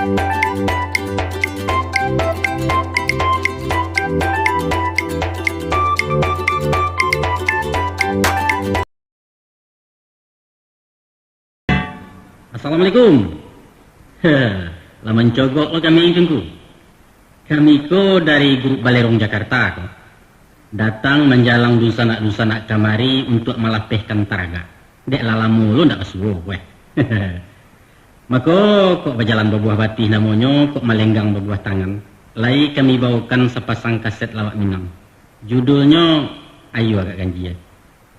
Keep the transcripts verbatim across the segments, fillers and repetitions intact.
Assalamualaikum. Heh, lah mancogok lo kami, Tuanku. Kami ko dari Grup Balerong Jakarta ko. Datang manjalang dunsanak-dunsanak kamari untuak malapehkan taragak. Dek lah lamo lo ndak basuo, weh. Mako, kok bajalan babuah batih namonyo, kok malenggang babuah tangan. Lai kami bawokan sapasang kaset lawak Minang. Judulnyo, ayo agak ganjia,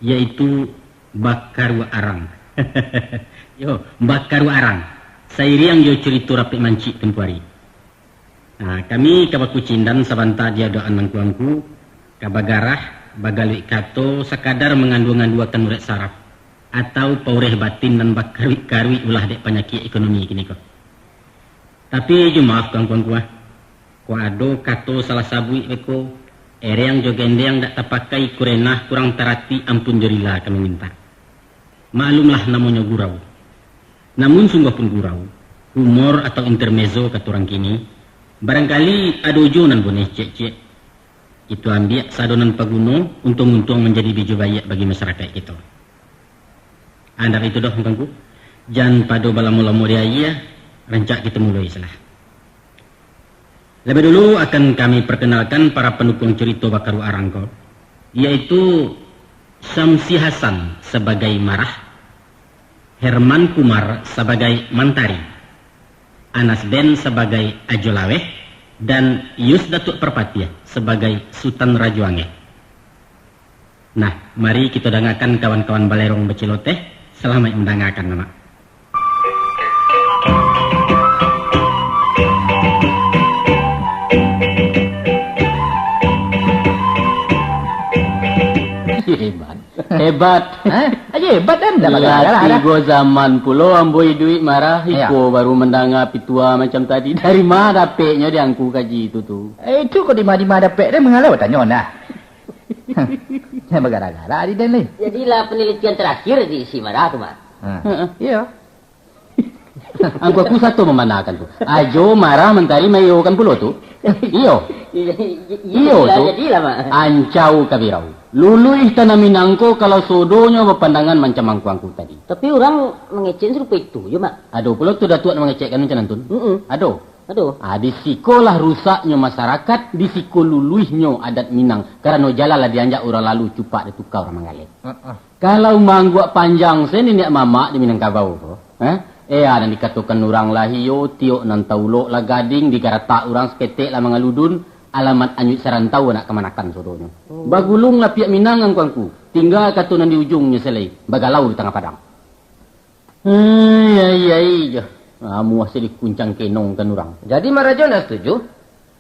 yaitu Bakaruak Arang. Yo, Bakaruak Arang. Sairiang jo curito Rapek Mancik tempo ari. Nah, kami ka bakucindan sabanta di adokan angku-angku, ka bagarah, bagaluik kato, sakadar mangandua-nganduakan urek saraf, atau paureh batin nan bakaruik-karuik ulah dek panyakik ekonomi kini ko. Tapi jo maaf ka angku-angku ah, kok ado kato salah sabuik beko, ereng jo gendeng dak tapakai, kurenah kurang taratik, ampun jo rila kami mintak. Maklumlah namonyo gurau. Namun sungguah pun gurau, humor atau intermezzo kato urang kini, barangkali ado juo nan boneh ciek-ciek. Kito ambiak sado nan paguno, untuang-untuang manjadi bijo baiak bagi masarakaik kito. Andak itu doh, angku-angku. Jan pado balamo-lamo di aia, rancak kito muloi salah. Labiah dulu akan kami perkenalkan para pendukung curito Bakaruak Arang ko, yaitu Samsi Hasan sabagai Marah, Herman Kumar sabagai Mantari, Anas Ben sabagai Ajo Laweh, dan Yus Datuak Parpatiah sabagai Sutan Rajo Angeh. Nah, mari kito dangakan kawan-kawan balerong baciloteh. Salamaik mandangakan, Mamak. Hebat. Hebat. Hah? Aja hebat, kan? Dah bagagah lah, dah. Tigo zaman pulo ambo iduik marah, iyo, iko baru mandanga pitua macam tadi. Dari ma dapeknyo di angku kaji itu tu? Eh, itu kok di ma-di ma dapek, deh, mangalau tanyo, nah. Jan bagara-gara di den, leh. Jadilah penelitian terakhir di si Marah tu, Mak. Ha. Heeh. Iyo. Angku-angku sato mamanakan tu. Ajo Marah Mantari maiyokan pulo tu. Iyo. Iyo, iyo, iyo, iyo tu. Jadilah, Mak. Ancau kabirau. Luluih tanah Minang ko kalau sodonyo bapandangan macam angku-angku tadi. Tapi urang mangecek sarupo itu jo, Mak. Ado pulo tu Datuak nan mangecekkan macam nan tu. Mm-mm. Ado. Aduh. Ah, di sikolah rusaknyo masarakat, di siko luluihnyo adat Minang, karano jalan lah dianjak urang lalu, cupak dituka urang manggaleh. Heeh. Kalau maangguak panjang se niniak mamak di Minangkabau ko, eh? Eh, nan dikatokan urang lah iyo, tiok nan taulok lah gading, digaratak urang saketek lah mangaludun, alamat anyuik sarantau anak kamanakan sodonyo. Oh. Bagulung lah piak Minang angku-angku, tingga kato nan di ujungnyo se lai, bagalau di tangah padang. Ai, ai, ai, jo. Amuah se dikuncang kenongkan urang. Jadi, Marajo ndak setuju?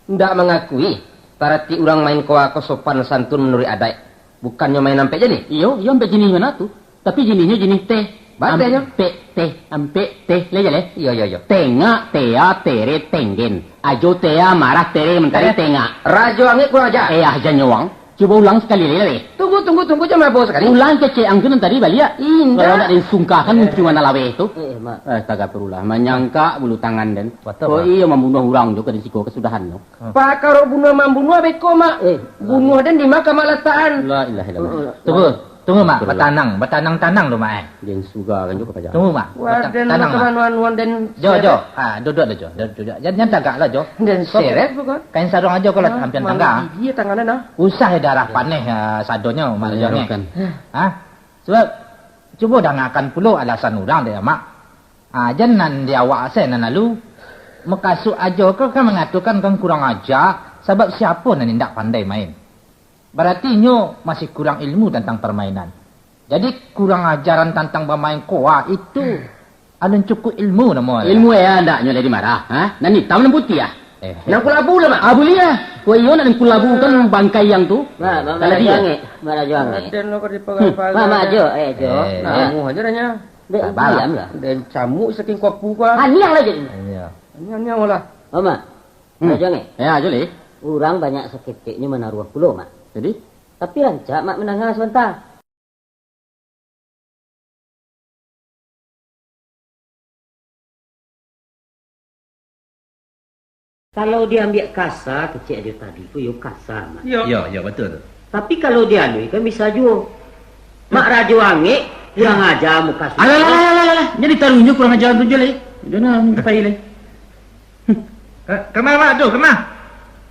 Ndak mangakui, paratik urang main koa ko sopan santun manuruik adaik. Bukannyo main ampek jinih? Iyo, iyo, ampek jinih bana tu. Tapi jinihnyo jinih teh. Batenyo? Ampek teh, ampek teh, lai jaleh. Iyo, iyo, iyo. Tengak, tea, tere, tenggen. Ajo, tea, marah, tere, mantari, eh, tengak. Rajo Angek kurang aja. Eh, ah, jan nyowang. Cubo ulang sakali lai, lai. Tunggu, tunggu, tunggu, jan mabo sakali. Ulang kecek ang tu nan tadi baliak. Indak. Kalau ndak disungkahkan muncuang anak laweh tu. Eh, Mak. Astagfirullah, manyangkak bulu tangan den. Batua, Mak. Oh iyo, mambunuah urang jo ka di siko kasudahannyo. Hmm. Pakaro bunuah-mambunuah beko, Mak. Eh, bunuah den di ma ka Mak latakan? La ilaha illallah. Hmm. Tunggu, tunggu, Mak. Astagfirullah. Batanang, batanang-tanang dulu, Mak, eh. Den sugakan jo ka paja. Tunggu, Mak. Wah, bata-, den tanang, Mak. Makanan-manan den. Jo, jo. Ah, duduak dulu, Jo. Duduak, duduak. Jan, jan tagak lah, Jo. Den seret bukan? Kain sarung ajo ko lah, ah, ampian tangga. Gigi tangan den, ah. Usah darah paneh, ah, sadonyo, Mak Rajo Angek. Hah? Sabab, cubo dangakan pulo alasan urang dek, Mak. Ah, jan nan di awak se nan lalu. Makasuik ajo ko kan mangatokan kan kurang aja, sabab siapo nan indak pandai main. Barati inyo masih kurang ilmu tantang parmainan. Jadi, kurang ajaran tantang bamain koa itu alun cukuik ilmu namo. Ilmu e andaknyo dari marah, ha? Nan itam, nan putiah. Eh. Nan kulabu lah, Mak. Ah, buliah. Kok iyo nak nan kulabukan bangkai yang tu? Mak, Mak, kalau Mak dia. Rajo Angek, Mak Rajo Angek. Raden lo kok dipagai-pagai. Hmm. Mak, Mak, jo, eh, jo. Eh. Namuah aja dah nya. Dek, sabar lah. Diam lah. Den camuk saking kuapu kau. Aniang lah jadi. Iya. Aniang-aniang lah. Oh, Mak. Hmm. Rajo Angek. Ya, ajo leh. Urang banyak saketeknyo manaruah pulo, Mak. Jadi? Tapi rancak, Mak, mandanga sabanta. Kalau diambiak kasa, kecek Ajo tadi ko, yo kasa, Mak. Yo. Yo, yo, batua tu. Tapi kalau dialuikan, bisa juo. Mak Rajo Angek kurang aja muka sudah. Alah, alah, alah, alah, alah. Jadi taruih nyo kurang aja tu jo lai. Jan lah minta pai lai. Eh, kena lah tu, kena.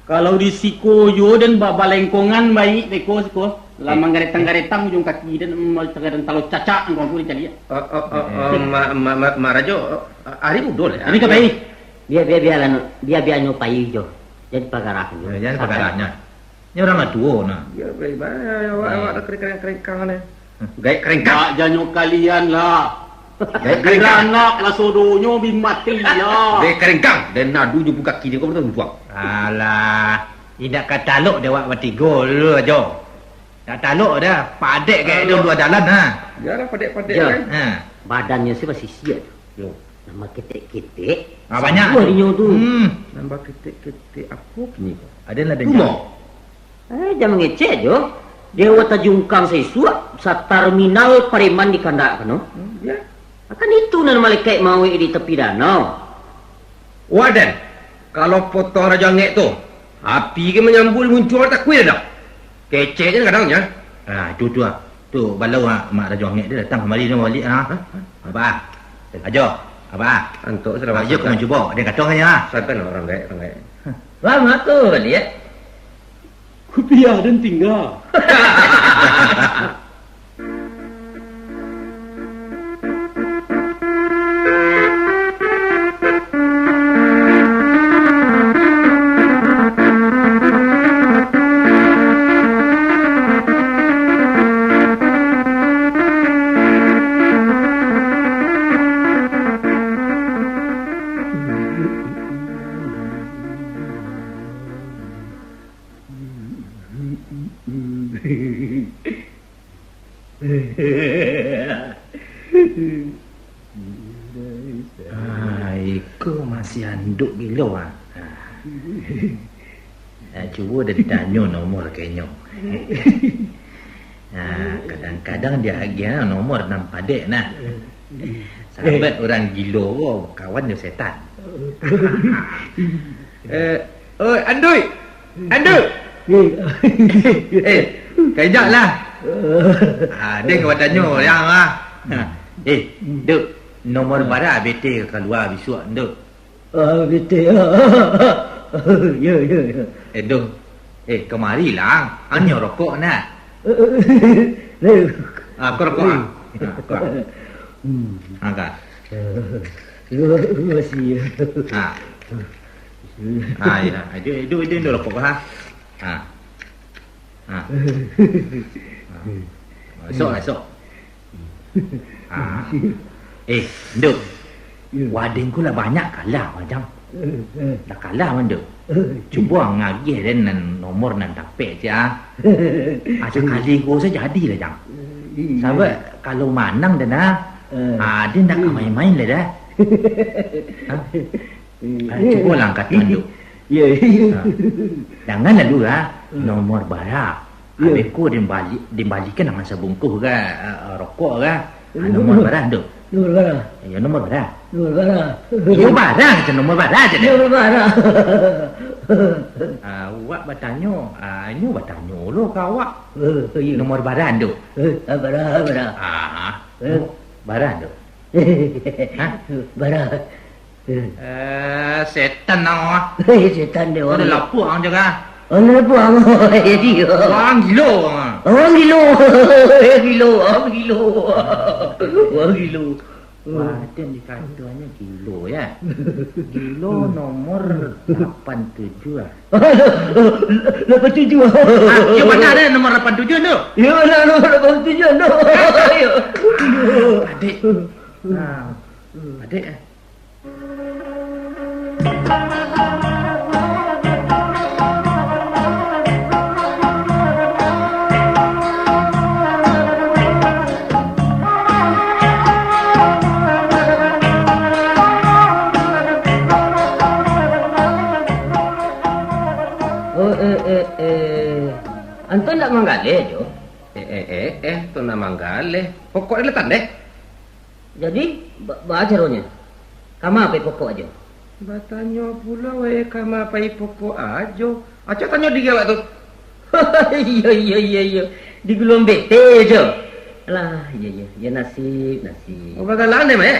Kalau di siko yo den ba-, balengkongan baik beko siko. Lah manggaretang-garetang ujung kaki den, mm, tagadan talo cacak angku-angku dicaliak. Oh, oh, oh, oh, Mak, Mak, Mak, Mak Rajo, oh, ari mudo lah. Ini ka pai. Bia, bia, bialah, bia, bia nyo pai jo. Jan pagarah nyo. Eh, jan pagarah nyo. Nyo urang lah tuo nah. Yo, baik, baik. Awak, awak dah kerengkang-kerengkang ni. Gaek kerengkang. Bak janyo kalian lah. Gaek kerengkang. Biranak lah sodonyo bi mati lah. Gaek kerengkang. Den adu jo buka kini ko betul tuang. Alah, indak ka talok dek awak batigo dulu, Ajo. Ndak talok dah, padek gaek tu luar dalan ha. Yo lah, padek-padek kan. Ha. Badannyo si basisiak tu. Yo. Nan baketek-ketek, ah, banyak sabuah tu. Inyo tu. Hmm. Nan baketek-ketek apo kini ko? Aden lah dengar. Eh, jan mangecek jo. Di awak tajungkang saisuak, satarminal pareman dikandakkan, no. Hmm, yo. Akan itu nan malekaik mauik di tapi danau. Wah, den, kalau potong Rajo Angek tu, api ka manyambuik di muncuang takuik dah. Kecek je kadang nyo. Ah, tu, tu ah. Tu, balau ah, Mak Rajo Angek tu datang kamari, nyo baliak ah. Hah? Apa? Ajo, apa? Antok sudah. Ajo ka mancubo, den kato nyo ah. Sakan urang gaek, urang gaek. Lamo tu baliak. Kupiah den tingga. Ah, iko masih anduk gilo ah. Ah. Ah, cubo den tanyo nomor ka inyo. Ah, kadang-kadang diagiah nomor nan padek nah. Sahabat urang gilo ko kawan jo setan. Eh, oi, Andui! Andui! Eh, kajak lah. Ah, den ka batanyo, yang ah. Eh, Duk, nomor bara B T kalua bisuak, Duk? Ah, B T. Yo, yo, yo. Eh, Duk. Eh, kamari lah. Anyo rokok nak. Ah, ko rokok ah. Ah, ko. Hmm. Ah, ka. Terima kasih. Ah. Ah, ya. Itu, itu, itu, itu rokok ha. Ah. Ah. Ah. Esok lah, esok. Ah. Eh, Nduk. Ya. Waden ko lah banyak kalah, Majang. Eh, eh. Lah kalah, Nduk. Eh. Cubo ang agiah den nan nomor nan dapek, cak ah. Ah, sakali ko sajo jadi lah, Jang. Eh, iya. Sabab kalau manang den ah, eh, ah, den ndak ka main-main lah dah. Ha? Ah, cubolah angkatan tu. Iyo, iyo. Ha. Jangan lalu, ha. Hmm. Nomor bara. Iyo. Abih ko den bali-, den balikan dengan sabungkuh ka, ah, ah, rokok ka. Ah, nomor bara tu. Nomor bara. Iyo, nomor bara. Nomor bara. Iyo, bara, kata nomor bara je deh. Nomor bara. Ah, awak batanyo, ah, inyo batanyo lo ka awak. Eh, iyo. Nomor bara tu. Eh, ah, bara, bara. Ah, eh, bara tu. Ha? Bara. Eh, setan awak. Eh, setan deh, urang. Lapuak ang jaga. Urang lapuak ang. Jadi. Urang gilo ang. Urang gilo. Gilo, urang gilo. Urang gilo. Wah, itu yang dikatakan gilo, ya. Gilo nomor lapan tujuh, ah. Lapan tujuh. Ah, yang mana ada nomor lapan tujuh tu? Ya, ada nomor lapan tujuh tu. Ya. Adik. Ah, adik, eh. Oh, eh, eh, eh. Anton ndak manggaleh, Jo? Eh, eh, eh, eh, tu ndak manggaleh. Pokok dia letan deh. Jadi, ba-, baa caronyo? Kama pai pokok ajo? Batanyo pulo wae ka ma pai pokok Ajo. Acok tanyo diri awak tu. Iyo, iyo, iyo, iyo. Di guluang bete, Jo. Alah, iyo, iyo. Yo, nasib, nasib. Oh, bagalak deh, Mak, eh?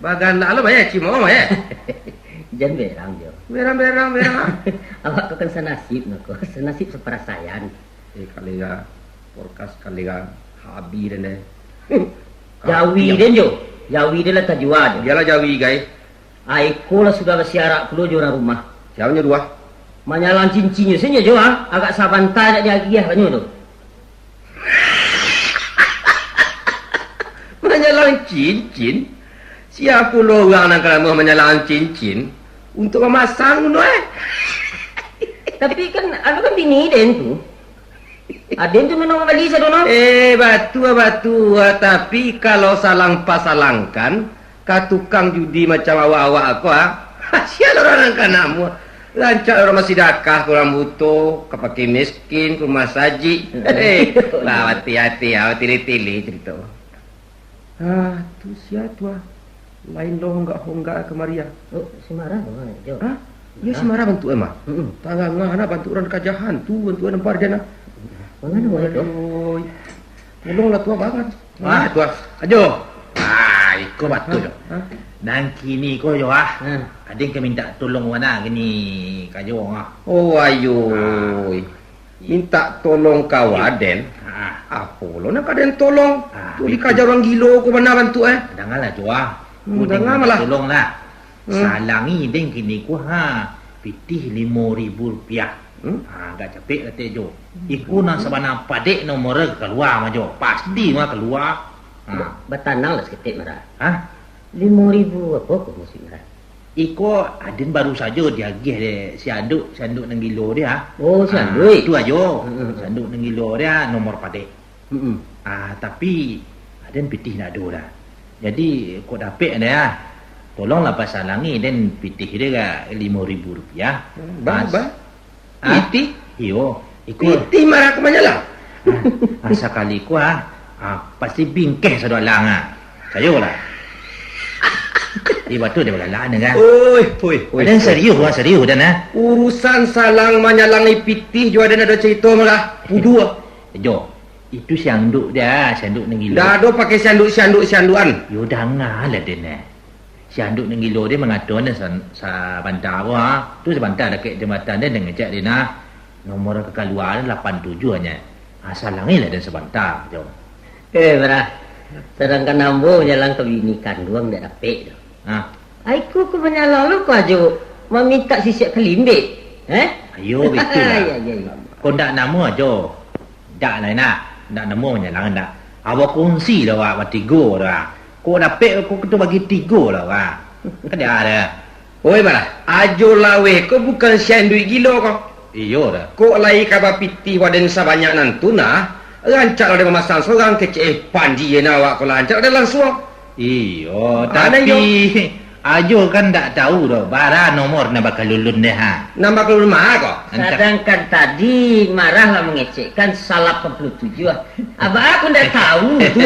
Bagalak lo, Mak, eh? Cimo, Mak, eh? Jan berang, Jo. Berang, berang, berang, ah. Awak ko kan sanasib, mako. Sanasib saparasaian. Eh, kalera. Porkas kalera. Habi den, eh. Jawi den, Jo. Jawi den lah tajua, Jo. Iyolah jawi, gai. Ai ko lah sudah basiarak pulo jo urang rumah. Sia nyo tu, ah? Manyalang cincinnyo sajo, ah. Agak sabanta dak diagiah kanyo tu. Manyalang cincin? Sia pulo urang nan ka namuah manyalang cincin untuak mamasang tu, eh? Tapi kan, anu kan bini den tu. Aden tu mano bali sadono? Eh, batua, batua. Tapi kalau salang pasalangkan, ka tukang judi macam awak-awak ko, ah. Sia lo urang nan ka namuah. Rancak urang basidakah ka urang buto, ka pakai miskin, ka rumah sajik. Heeh. Lah, hati-hati, ah, tili-tili carito. Ah, tu sia tu, ah. Lain lo honggak-honggak kamari, ah. Oh, si Marah tu, ah, Jo. Hah? Iyo, si Marah bantuak e mah. Mm-mm. Tangah-tangah nah bantuak urang dikaja hantu, bantuak e nampar den, ah. Mangano, Jo? Aduh. Tolonglah, Tuah, bangat. Ah, Tuah. Ajo. Ah, iko batua, Jo. Hah? Nan kini ko, Jo, ah. Hmm. Aden ka mintak tolong wak nah kini ka Jo, ah. Oh, ayo. Ah. Mintak tolong ka waden. Ha. Apo lo nan ka den tolong? Ha, tu dikaja urang gilo ko bana bantuak e. Dangalah, Jo, ah. Hmm, danga malah. Tolonglah. Hmm. Salangi den kini ko, ha, pitih limo ribu rupiah. Hmm? Ha, agak capek kato Jo. Iko nan sabana padek nomor kalua mah, Jo. Pasti mah kalua. Ha. Ba-, batananglah saketek, Marah. Ha? Limo ribu apo ko mukasuik Marah? Iko aden baru sajo diagiah dek si Anduk, si Anduk nan gilo dia. Oh, si Anduk. Ah, tu ajo. Heeh. Si Anduk nan gilo dia nomor padek. Heeh. Ah, tapi aden pitih ndak ado dah. Jadi, kok dapek dah, ah. Tolonglah pasalangi den pitih dia ka limo ribu rupiah. Hmm, bah, Mas. Bah. Ah? Pitih? Iyo, iko. Pitih Marah ka manyalang? Ah, ah, sakali ko, ah, ah, pasti bingkeh sado alang, ah. Sayolah. Eh, batua dia bagalak ni, kan? Oi, oi, oi, oi. Aden serius, ah, serius, Dan, ah. Urusan salang manyalang pitih jo aden ado carito, Marah. Puduah. Jo, itu si Anduk dia, si Anduk nan gilo. Ndak ado pakai si Anduk, si Anduk, si Andukan. Yo, dangalah, Den, eh. Si Anduk nan gilo dia mangato ni sa-, sabanta ko, ha. Tu sabanta dakek jambatan dia, den ngecek dia nah. Nomor ka kalua lapan tujuah nyo. Ha, salangilah den sabanta, Jo. Eh, Marah. Sadangkan ambo manyalang ka bini kanduang dak dapek tu. Ha. Ai ko, ko manyalang lo ko ajo mamintak sisiak kalimbek. Eh? Ayo, bitulah. Iyo, iyo, iyo. Ko ndak namuah, Jo. Dak lai nak, ndak namuah manyalang ndak. Awak kunsi lah awak batigo tu, ah. Kok dapek ko kito bagi tigo lah, ah. Kada ada. Oi, Marah, ajo laweh ko bukan si Anduik gilo ko. Iyo dah. Kok lai ka bapitih waden sabanyak nan tu nah, rancak lah den mamasang sorang kecek, eh, panji je nah awak ko lah, rancak lah den langsuang. Iyo, ah, tapi Ajo kan ndak tahu doh, bara nomor nan bakalulun deh, ha. Nan bakalulun ma ko? Antah. Sadangkan tadi Marah lah mangecekkan salapan puluah tujuah. Abah aku ndak tahu tu.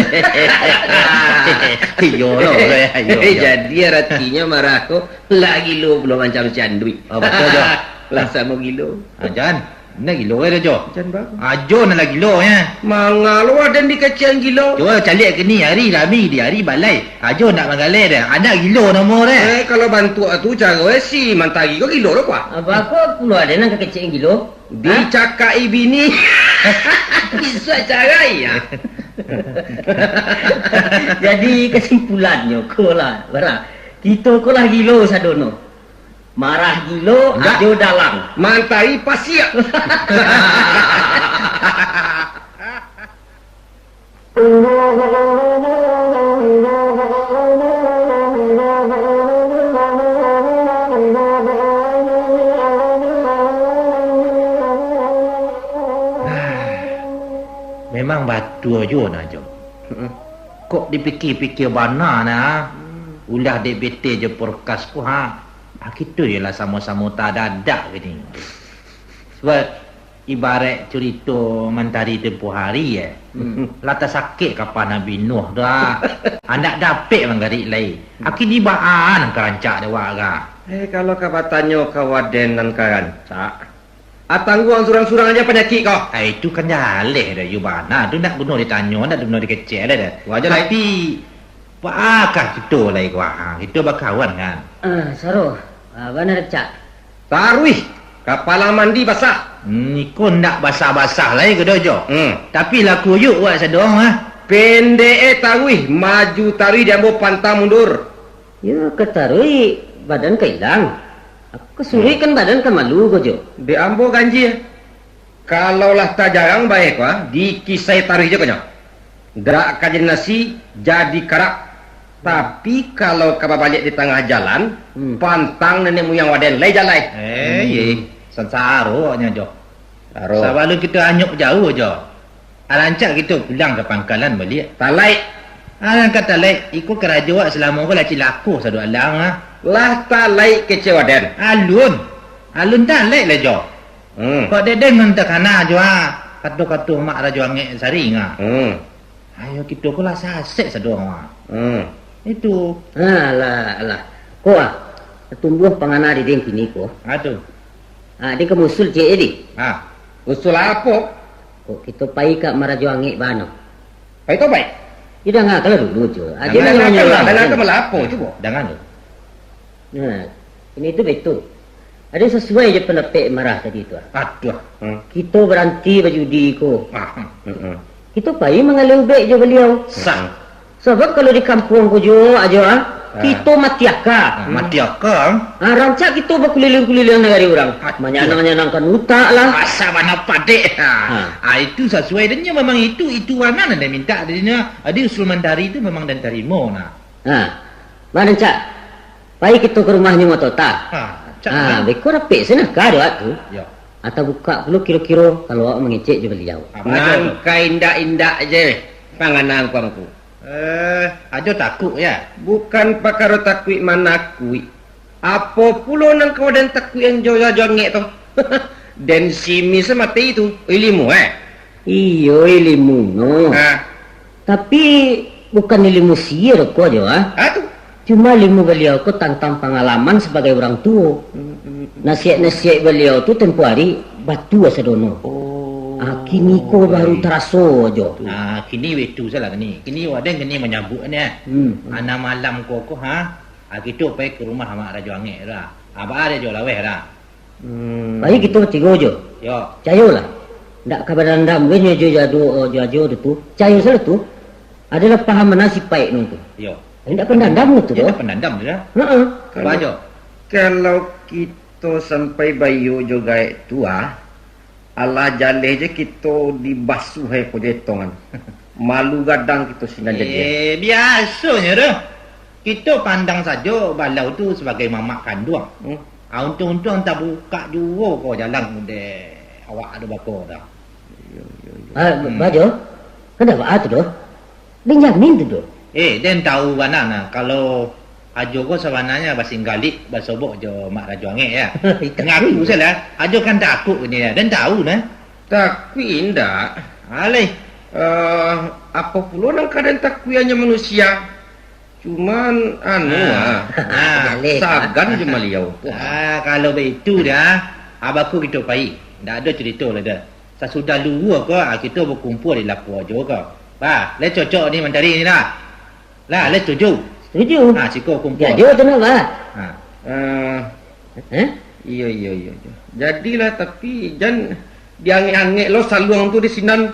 Iyo lo, iyo, iyo. Jadi, aratinyo Marah ko lah gilo pulo macam si Anduik. Oh, batua, Jo. Lah samo gilo. Ah, jan. Nah, gilo, eh, Jo. Jan bagus. Ajo nan lah gilo, eh. Manga lo aden dikecekan gilo. Cubo caliak kini, ari rami di ari balai. Ajo ndak manggaleh deh. Anak gilo namo deh. Eh, kalau bantuak tu caro, eh, si Mantari ko gilo lo, kuah. Abah ko pulo aden nan kakecekan gilo? Dicakak-i bini. Bisa carai, ya. Jadi, kesimpulannyo ko lah, Marah. Kito ko lah gilo sadono. Marah gilo, Ajo dalang. Mantari pasiak. Memang batua juo nah, Jo. Mm-mm. Kok dipikia-pikia bana nah, hmm, ulah dek bete jo porkas ko, ha. Ah, kito iyolah samo-samo tadadak kini. Sabab ibarat curito Mantari tempo hari, eh. Hmm. Lah tasakik kapah Nabi Nuh tu, ah. Andak dapek manggarik lai. Hmm. Aki di baa nan ka rancak dek awak, ah. Eh, kalau ka batanyo ka waden nan ka rancak, ah, tangguang surang-surang aja panyakik ko. Ah, itu kan jaleh dah, iyo bana tu, ndak guno ditanyo, ndak guno dikecek dah. Wajar lah. Tapi, baa kah kito lai ko, ah, kito bakawan kan? Ah, Saro, ah, bana rancak. Taruih, kapalo mandi basah. Hmm, iko ndak basah-basah lai ko doh, Jo. Hmm. Tapi lah kuyuak wak sadonyo, ah. Pendek e taruih, maju taruih di ambo pantang mundur. Yo, ka taruih, badan ka ilang. Ka suruik kan badan ka malu ko, Jo. Dek ambo ganjia. Kalau lah tajarang bae ko, ah, dikisai taruih jo ko nyo. Dak ka jadi nasi, jadi karak. Tapi kalau ka babaliak di tangah jalan, hmm, pantang nenek muyang waden, lai jalai. Eh, iye. Hmm. Sansaro nyo, Jo. Saro. Sabalun kito anyuik jauah, Jo. Arancak kito pulang ka pangkalan baliak. Talaik. Alah ka talaik, iko karajo wak salamo ko lah cilako sado alang, ah. Lah talaik kecek waden. Alun. Alun talaik lah, Jo. Hmm. Kok dek den nan takana jo, ah, kato-kato Mak Rajo Angek saring, ah. Hmm. Ayo, kito ko lah sasek sado, ah. Hmm. Itu. Alah, alah. Ko, ah, tumbuah pangana di den kini ko. Ah, tu. Ah, den ka musul ciek e di. Ah. Usul apo? Kok kito pai ka Mak Rajo Angek bano. Pai tobaik? Yo, danga kalah dulu, Jo. Ah, jan manyuruah-nyuruah. Danga kalah, danga kalah apo, cubo? Danga dulu. Nah, ini tu betul. Ado sasuai jo pandapek Marah tadi tu, ah. Aduh. Hmm. Kito baranti bajudi ko. Ah. Hmm. Kito pai manggaleh ubek jo baliau. Sah. Sabab kalau di kampuang ko juo ajo, ah, kito mati aka. Ah, mati aka. Ah, rancak kito bakuliliang-kuliliang nagari urang. Aduh. Manyanang-nyanangkan utak lah. Asa bana padek. Ah. Ah, itu sasuai dan nyo memang itu, itu bana nan den mintak dari nyo. Jadi usul Mantari tu memang den tarimo, nah. Ha, mano, Cak? Pai kito ka rumahnyo Motota. Ha, Cak, ha, beko rapek sinan ka dek awak tu. Yo. Atau bukak pulo kiro-kiro kalau awak mangecek jo baliau. Nan ka indak-indak je pangana angku-angku. Eh, ajo takuik, yo? Bukan pakaro takuik manakuik. Apo pulo nan ka waden takuikan jo Rajo Angek tu? Den simi samati tu, ilimu, eh? Iyo, ilimunyo. Ha. Tapi, bukan ilimu sihir ko jo, ah. Ha, tu? Cuma ilimu baliau ko tantang pangalaman sabagai urang tuo. Hmm, hmm, hmm. Nasihat-nasihat baliau tu tempo ari batua sadono. Oh. Ah, kini ko baru taraso jo. Ah, kini itu salah kini. Kini waden kini manyabuik ni, eh. Hmm, hmm. Ana malam ko, ko, ha? Ah, kito pai ka rumah Mak Rajo Angek lah. Ah, baa dek jo laweh lah. Hmm. Pai kito batigo jo. Yo. Cayolah. Ndak ka badandam ge nyo jo, jo, jo, jo tu. Cayo salah tu. Adalah paham bana sipaik nu tu. Yo. Ndak pandandam nu tu doh. Ndak pandandam tu doh. Heeh. Kalau, kalau kito sampai baiyo jo gaek tu, ah, alah jaleh je kito dibasuah aia ko jo etongan. Malu gadang kito sinan jadi. Eh, biasonyo doh. Kito pandang sajo baliau tu sabagai mamak kanduang. Hmm. Ah, untuang-untuang tabukak juo ko jalan dek awak tu bako tu. Iyo, iyo, iyo. Ah, hmm. Bajo, kan dak baa tu doh. Den jamin tu doh. Eh, den tahu bana nah, kalau Ajo ko sabananyo basinggalik basobok jo Mak Rajo Angek, yo. Ngaku salah, Ajo kan takuik ni, yo. Den tahu nah. Takuik indak. Alai. Eh, apo pulo nan ka den takuik, hanyo manusia. Cuman, anu, ah, ah, ah, sagan jo baliau. Ah, kalau baitu dah, ah, bako kito pai. Ndak ado carito lai dah. Sasudah luhua ko, ah, kito bakumpua di lapua jo ko. Bah, lai cocok ni Mantari ni dah. Lah, lai setuju? Setuju. Ah, siko kumpua. Jadi, tu nak, bah. Ah. Eh, eh? Iyo, iyo, iyo, iyo. Jadilah, tapi jan diangek-angek lo saluang tu di sinan.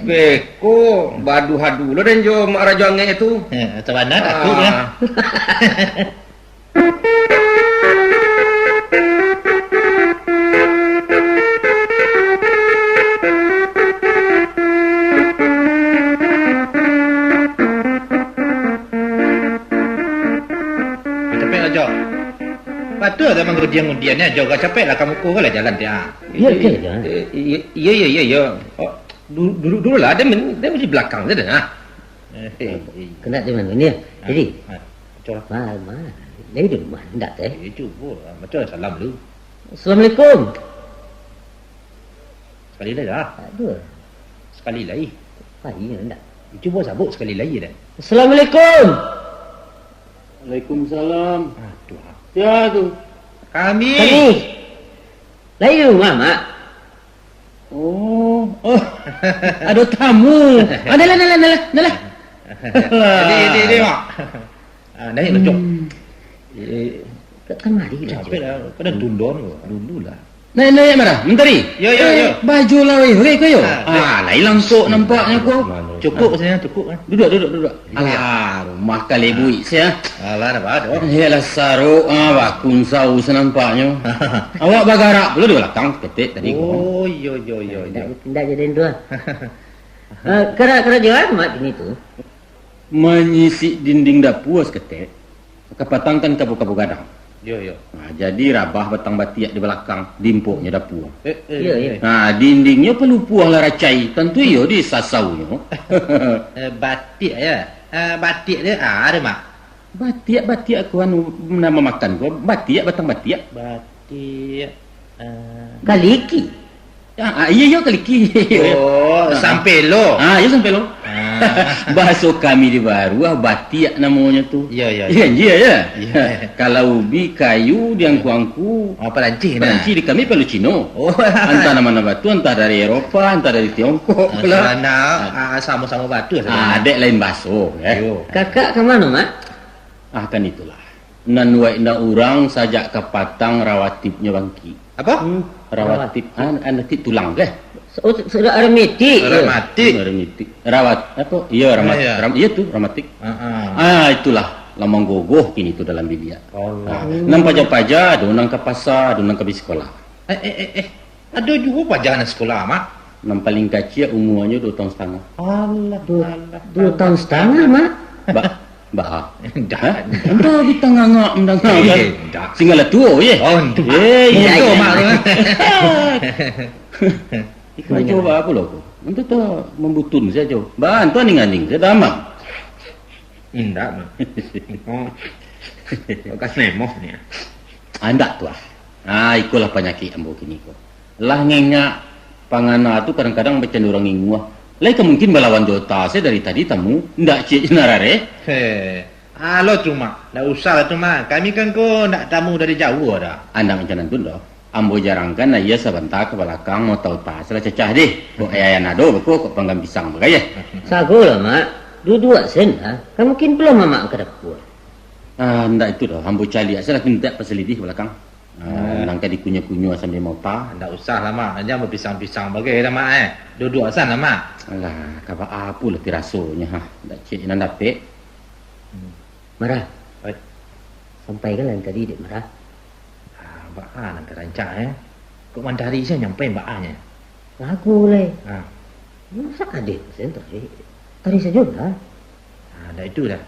Beko, badu-hadu lo den jo Mak Rajo Angek tu. Eh, sabana takuik, yo. Ah. Capek lah, Jo. Patut lah manggudiang-ngudiang ni, Jo. Kau capek lah, kamu ko lah jalan dia. Iya, iya, iya. Eh, iya, iya, iya, iya. Oh, du-, duduk dulu lah. Dia men-, dia di belakang saja, nah. Eh, eh, eh. Kena di mana ni? Ah, jadi? Ah, Cor. Ma, ma. Lai di rumah, indak teh? Eh, cubo lah. Macam salam dulu. Assalamualaikum. Sekali lai lah. Aduh. Sekali lai. Pai, indak. Cubo sabut sekali lai dah. Assalamualaikum. Waalaikumsalam. Aduh. Sia tu? Kami. Kami. Lai di rumah, Mak? Oh, oh. Ado tamu. Ah, dah lah, dah lah, dah lah, dah lah. Ini, ini, ini, Mak. Ah, naik lah, Cok. Hmm. Eh, Ka-, kamari lah, capek Cok. Lah. Kadang tundon ko. Dulu lah. Naik, naik, Mara. Mantari. Yo, yo, eh, yo. Baju lah, weh. Weh, ko yo. Ah, ah, lai langkok nampaknyo ko. Cukup sajo, cukup, kan. Duduak, duduak, duduak. Iya. Alah, rumah kali buik sia. Alah, dah bado. Iyolah, sarok, ah, bakun saus nampaknyo. Awak bagarak pulo di balakang saketek tadi ko. Oh, iyo, iyo, iyo, iyo. Ndak, ndak jadi tu, ah. Ah, kara-, karajo apo, Mak, kini tu? Manyisik dinding dapua saketek, kapatang kan kabu-kabu gadang. Yo, yo. Nah, jadi rabah batang batiak di balakang, dimpoknyo dapua. Eh, eh, iyo, iyo. Eh. Nah, dindingnyo palupuah lah racai, tantu iyo disasaunyo. Eh, batiak, yo. Eh, batiak tu, ah, ado, Mak? Batiak, batiak ko anu, nan mamakan ko, batiak, batang batiak. Batiak, eh. Kaliki. Ah, ah, iyo, iyo, kaliki. Oh, ah, sampelo. Ah, iyo, sampelo. Ah. Bahaso kami di Baruah, batiak namonyo tu. Iyo, iyo, iyo. Iyo, iyo, yo. Iyo. Kalau ubi, kayu, di angku-angku. Oh, paranci nah. Paranci, di kami palu Cino. Oh. Antah nan mano batu, antah dari Eropa, antah dari Tiongkok lah. Ah, samo-samo batu sabananyo. Ah, dek lain bahaso, eh. Iyo. Kakak ka mano, Mak? Ah, kan itulah. Nan waik ndak urang sajak kapatang rawatibnyo bangkik. Apo? Hmm, rawatib. Rawatib. Ah, rawatib tulang kah? Oh, sudah rematik, yo? Rematik. Rematik. Rawat, apo? Iyo, ramat-, ah, iyo. Ram-, iyo tu, rematik. Ah, ah. Ah, itulah, lah manggogoh kini tu dalam biliak. Allah. Ah, nan paja-paja, ado nan ka pasa, ado nan ka bi sikolah. Eh, eh, eh, eh. Ado juo paja nan sikolah, Mak? Nan paling kaciak umuanyo duo taun satangah. Alah, duo, alah, duo taun satangah, Mak? Ba-, ba-, indak. Hah? Indak, bintang angak mandanga, kan? Eh, indak. Singgalah tuo, ye? Oh, indak. Eh, indak, mudo, indak, Mak, tu, kan? Iko cubo apo lo ko? Untuk tu mambutun sajo. Ba, antu aning-aning sajo, damam. Indak, Mak. Oh. Bakas nemoh ni. Ah, indak tu, ah. Ah, ikolah panyakik ambo kini ko. Lah ngengak pangana tu kadang-kadang bacando urang inguah. Lai ka mungkin balawan jo ota se dari tadi tamu, ndak ciek je narareh. Heh, alo tu, Mak. Ndak usah lah tu, Mak. Kami kan ko ndak tamu dari jauah dah. Andak macam nan tu doh. Ambo jarangkan aia sabanta ka balakang, mota-ota se lah cacah deh. Kok aia nan ado beko kok panggang pisang bagai, eh. Sagolah, Mak. Duduak sen lah. Kan mungkin pulo Mamak ka dapua. Ah, ndak itu doh. Ambo caliak se lah, pintak pasalidih balakang. Ah, nan ka dikunyah-kunyah sambia mota. Ndak usah lah, Mak. Jan bapisang-pisang bagai dah, Mak, eh. Duduak san lah, Mak. Alah, ka baa pulo ti rasonyo, ha. Ndak ciek nan dapek. Hmm. Mara. Oi. Sampaikan lah nan tadi, dek Mara. Ah, baa nan tarancak, eh? Kok mantari se nyampai baa nyo? Lagu lai. Ah. Masa kadeh sen tadi? Tadi sajo lah. Ah, ndak itu dah.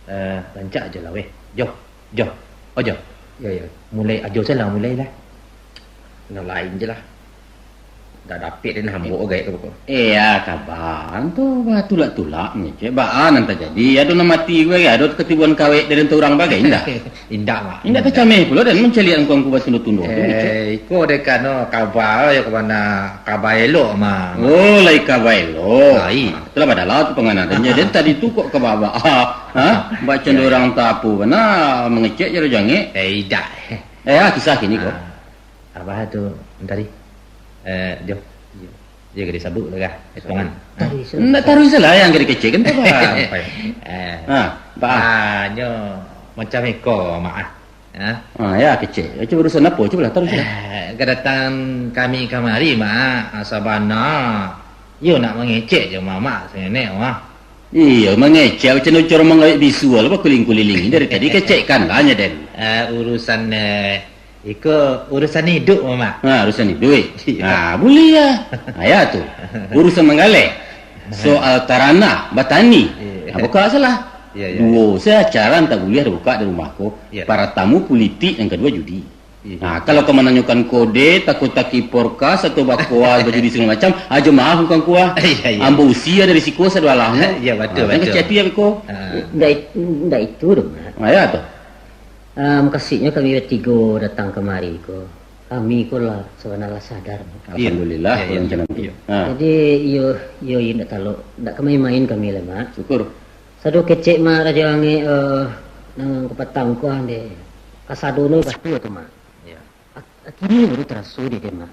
Eh, rancak ajo lah, weh. Jo, jo. Oh, jo. Yo, yo. Mulai ajo se lah, mulai lah. Nan lain je lah. Ndak dapek den hambo gaek ka pokok. Eh, ya, kaban tu batulak-tulak mangecek. Baa nan tajadi? Ado nan mati gue, ado katibuan kawek dari urang bagai, indak? Indak, Mak. Indak tacameh pulo den mancaliak angku-angku batundo-tundo tu, ngecek. Eh, iko dek anu kaba, yo, ka mano kaba elok, Mak. Oh, lai kaba elok. Lai. Ah, itulah badalah tu pangana den. Jadi tadi tu kok kaba-ba. Ha? Bacando urang tapu bana mangecek jaro jangek. Eh, indak. Eh, ah, kisah kini ko. Ah. Abah tu tadi, eh, jo. Iyo. Jo ka disabuik lah kah, eh, tongan. Taruih se lah. Ndak taruih se lah, nan ka dikecek kan tu, Bah. Eh. Ha, Bah. Ah, nyo macam iko, Mak, ah. Ha? Ah, ya, kecek. Cubo urusan apo? Cubolah, taruih se lah. Eh, kadatangan kami kamari, Mak, ah, sabana, iyo nak mangecek jo Mamak saketek, Mak. Iyo, mangecek macam urang mangawek bisua lah, bakuliling-kuliling. Dari tadi kecekkan lah nyo den. Eh, urusan, eh, iko urusan iduik, Mak. Ha, urusan iduik. Iyo. Ha, buliah. Ha, ya tu. Urusan manggaleh. Soal taranah, batani. Iyo. Ha, buka se lah. Iyo, iyo, iyo. Duo se acara nan tak buliah dibuka di rumah ko. Iyo. Paratamu pulitik, nan kaduo judi. Iyo. Nah, kalau ka mananyokan kode, tako-taki porkas, atau bakoa, bajudi sagalo macam, ajo maaf, Ngku Angku ah. Iyo, iyo. Ambo usia dari siko sadoalahnyo. Iyo, batua, nah, batua. Kecek api abih ko. Ha. Ndak it-, ndak itu doh, Mak. Ah, ya tu. Ah, mukasuiknyo kami batigo datang kamari ko. Kami ko lah sabana lah sadar, Mak. Iyo. Alhamdulillah, iyo, iyo, kalau macam itu. Iyo. Ha. Jadi, iyo, iyo, iyo ndak talok, ndak ka main-main kami lah, Mak. Syukur. Sado kecek, Mak, Rajo Langik, eh, Nan kapatang ko, Mak. Kasado no batua tu, Mak. Yo. Ak-, kini baru taraso dek den, Mak.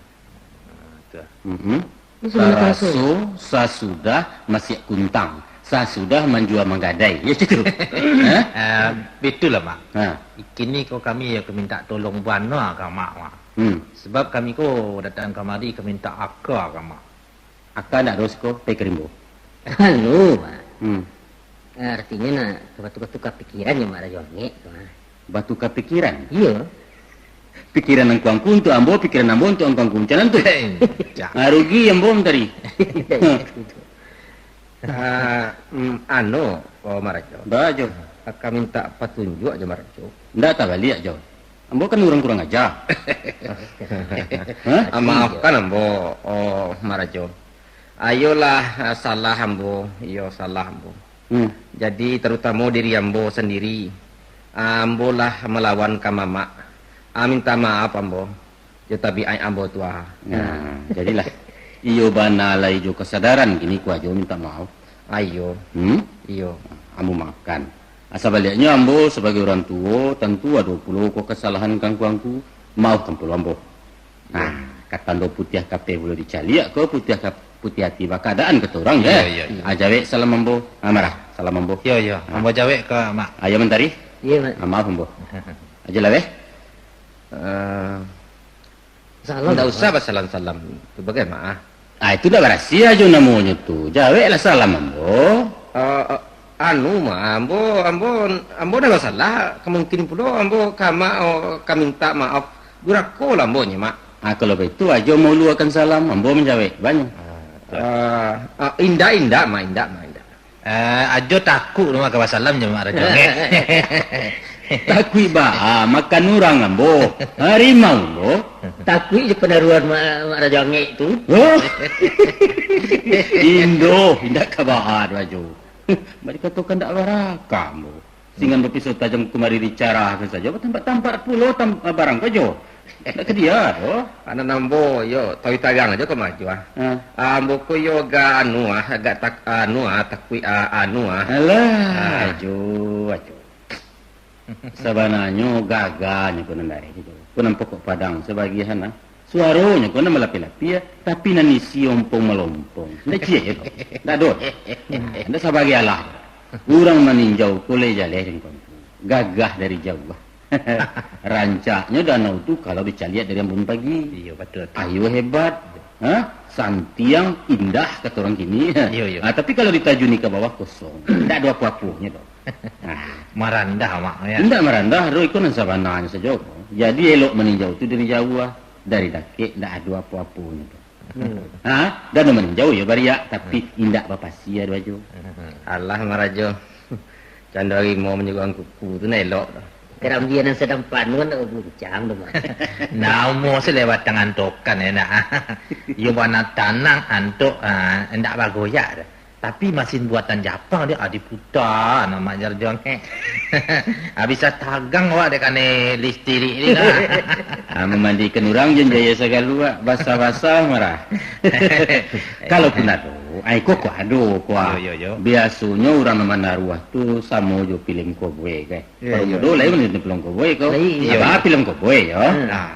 Ah, tu. Mhm. Ini sudah taraso. Taraso sasudah masiak kuntang, sasudah manjua manggadai. Yo, itu. Ha? Ah, bitulah, Mak. Ha. Kini ko kami yo ka mintak tolong bana ka Mak, Mak. Hmm. Sabab kami ko datang kamari ka mintak aka ka Mak. Aka ndak ado siko, pai ka rimbo. Anu, Mak. Hmm. Artinyo nak batuka-tuka pikiran jo Mak Rajo Angek tu, Mak. Batuka pikiran? Iyo. Pikiran angku-angku untuak ambo, pikiran ambo untuak angku-angku, macam nan tu. Cak. Ah, rugi ambo tadi. Ah, mm, anu, oh, Mak Rajo. Ba, Jo. Aka mintak patunjuak jo Mak Rajo. Ndak tabaliak, Jo. Ambo kan urang kurang aja. Hah? Ah, maafkan ambo, oh, Mak Rajo. Ayolah, ah, salah ambo, iyo salah ambo. Hmm. Jadi, tarutamo diri ambo sandiri, ah, ambo lah malawan ka Mamak. Ah, minta maaf ambo, jo tabiaik ambo tu, ah. Nah, jadilah. Iyo bana lai jo kasadaran kini ko Ajo minta maaf. Ayo. Hmm? Iyo. Ambo maafkan. Asa baliaknyo ambo sabagai urang tuo, tantu ado pulo ko kasalahan ka angku-angku. Maafkan pulo ambo. Nah, ka tando putiah kapeh pulo dicaliak ko, putiah ka-, putiah ati bakaadaan kato urang, Iyo, eh. iyo, iyo. Ah, jawek salam ambo. Ah, Marah, salam ambo. Iyo, iyo. Ah. Ambo jawek ka Mak. Ayo mantari. Iyo, Mak. Ah, maaf ambo. Ajo lah, weh. Eh, Salam, ndak usah Mak. Basalam-salam. Tu bagai, Mak, ah. Ah, itu ndak barasiah jo namonyo tu. Jaweklah salam ambo. Eh, eh, anu, Mak, ambo, ambo, ambo ndak basalah. Ka mungkin pulo ambo ka Mak, oh, ka mintak maaf. Durako lah ambo nyo, Mak. Ah, kalau baitu, Ajo mauluakan salam, ambo manjawek. Banyak. Ah, tu. Eh, eh, indak, indak, Mak, indak, Mak, indak. Eh, Ajo takuik rumah ka basalam jo Mak Rajo Angek. Takuik baa, makan urang ambo. Harimau ambo. Takuik jo panaruhan Mak, Mak Rajo Angek tu. Oh. Indo, indak ka baa tu, Ajo. Mak dikatokan ndak barakah ambo. Singan bapiso tajam kumari dicarahkan sajo, batampak-tampak pulo tam-, barang ko, Jo. Ndak ka dia doh. Anak ambo, yo, tawi tarang ajo ka maju, ah. Ah. Ah, ambo ko yo agak anu, ah, agak tak-, anu, ah, takuik, ah, anu, ah. Alah, Ah. Ajo, Ajo. Sabananyo gagah nyo ko nan dari ko. Ko nan pokok padang sabagian, ah. Suaronyo ko nan malapia-lapia, tapi nan isi ompong-malompong. Ndak ciek ko. Ndak ado. Ndak sabagai alah. Urang maninjau ko lai jaleh den ko. Gagah dari jauah. Rancaknyo danau tu kalau dicaliak dari ambun pagi. Iyo, batua tu. Ayo hebat. Ha? Santiang, indah, kato urang kini. Iyo, iyo. Ah, tapi kalau ditajuni ka bawah, kosong. Ndak ado apo-aponyo doh. Ah. Marandah, Mak, yo. Indak marandah doh, iko nan sabananyo sajo. Jadi, elok maninjau tu dari jauah, dari dakek ndak ado apo-aponyo doh. Hmm. Ha? Dan maninjau yo bariak, tapi Hmm. indak bapasia doh, Ajo. Alah, Mak Rajo. Cando harimau manyuruang kuku tu nan elok tu. Karambia nan sadang panuah ndak baguncang tu, Mak. Namo salewat tangan tokan enak. Iyo bana tanang antok, ah, ndak bagoyak tu. Tapi masin buatan Japang dia, ah, diputa, nama jarjong, eh. Ah, bisa tagang awak dek kanai listrik ni lah. Ah, mamandikan urang jan jaya sagalo, ah. Basah-basah marah. Kalaupun ado, ai, ko, ko ado, ko, ah. Yo, yo, yo. Biasonyo urang nan manaruah tu samo jo filem koboi, kan. Yo, Kalau yo. mudo lain filem koboi ko. Lain. Yo, Apa yo. filem koboi, yo? Hmm. Ah.